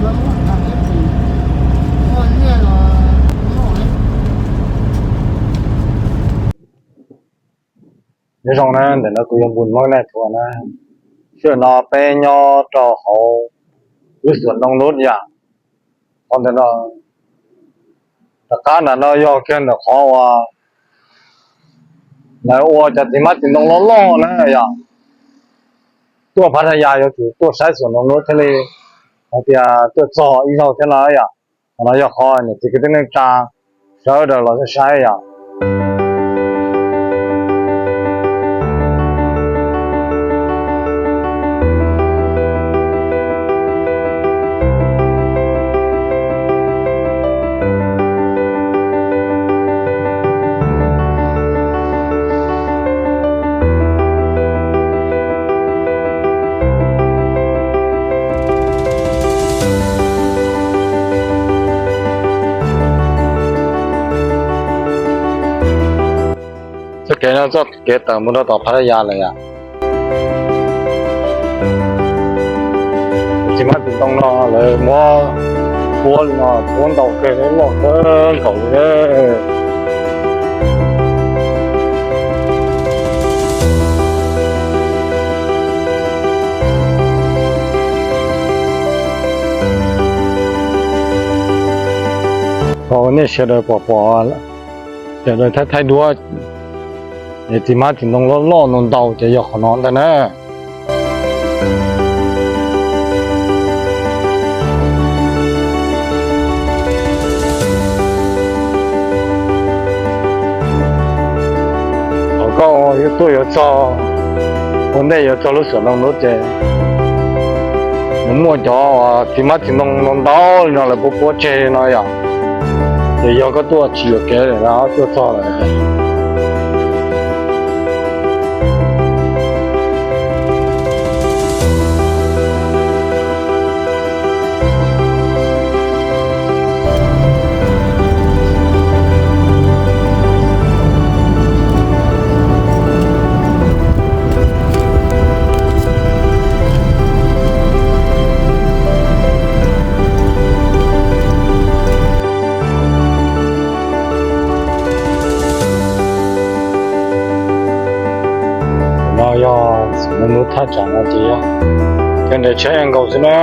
Nyob zoo na, ntawm no kuv yog Npus Hmoob Nais Thuam na. Sij hawm no peb nyob rau hauv lub xuam Noo Nub yom. Qhov ntawm no, rov qab ntawm no yog kiag ntawm qhov uas lawv ua cov txiv hmab txiv ntoo loj loj na yom. Tuaj Phav Thaj Yas yuav tsum tuaj saib xuam Noo Nub thiaj li hais tias tuaj txog ib zaug thiab no yom. Qhov no yog qhov niam txiv kwv tij neej tsa sawv daws los saib yom. Txoj kev no txoj kev tawm mus rau tom Phav Thaj Yas lawm yom. Txiv hmab txiv ntoo no lawv muab puab li no, puab ntau kawg, loj kawg nkaus li. Kom nej sawv daws pom pom, sawv daws thaij thaij duab, es txiv hmab txiv ntoo loj loj ntau ntau ces yog qhov no ntag na. Thaum koj tuaj yuav txog, ua ntej yuav txog lub xuam Noo Nub ces nws muaj cov txiv hmab txiv ntoo ntau ntau li no lawv puab puab tseg no yom. Ces yog koj tuaj tsis yuam kev lawm, tuaj txog lawm. No yog xuam Noo Nub thaj tsam no ces yog kawg nrhiav tsheb nkaus xwb na.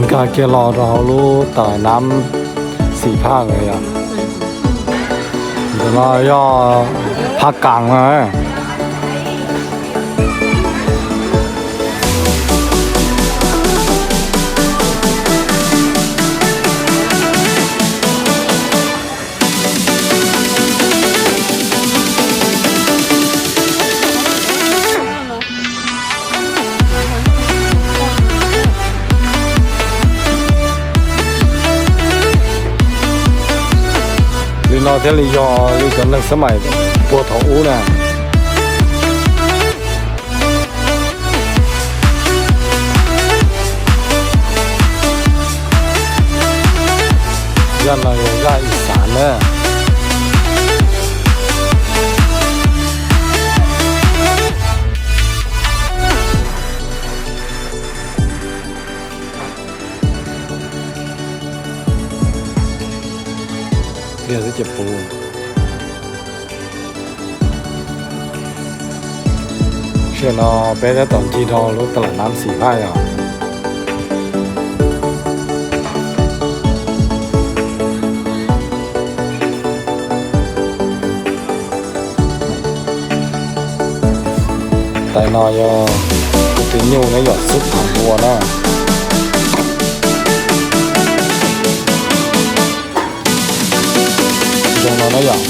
Nkag kiag los rau hauv lub tas nam xim phaj ntawd yom. Ntawm no yog phaj kas na. Li no thiaj li yog li cov neeg xab maim puag thaum ub na. Zaj no yog zaj ib xav na. Pliag xwb ces puv. Sij hawm no peb tab tom ncig rau lub tas nam xim phaj yom. Tais no yog tus nyuj na yom, xub tham ua na. Zoo no na yom.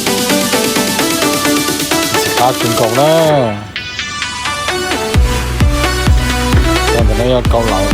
Xim qab kawg nkaus na. Cov ntawm no yog kaus laum.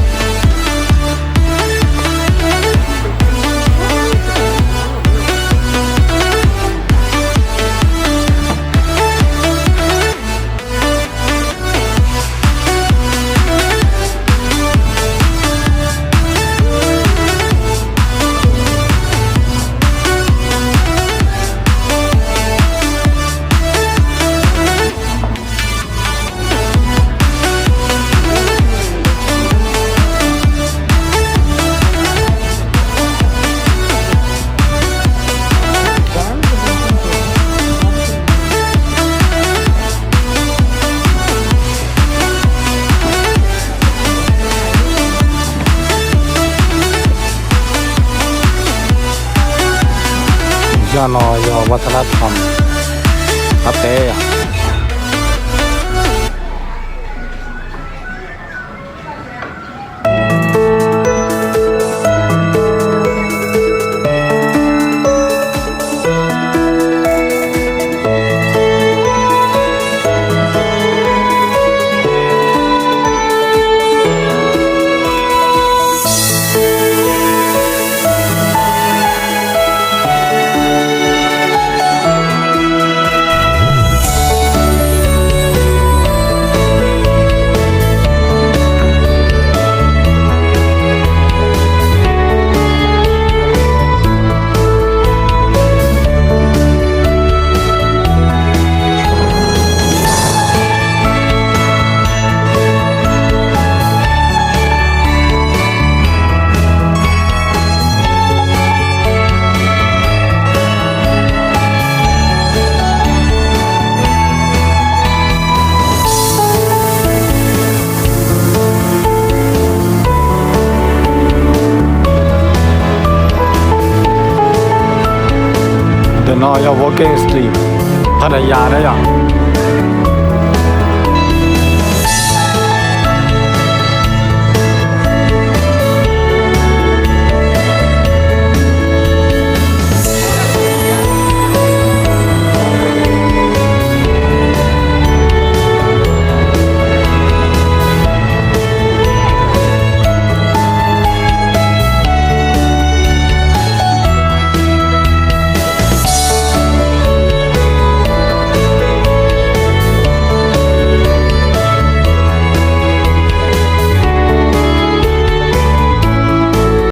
Zaj no yog vaj thab lab tham qab teb. Ntawm no yog Walking Street, Pattaya na yom.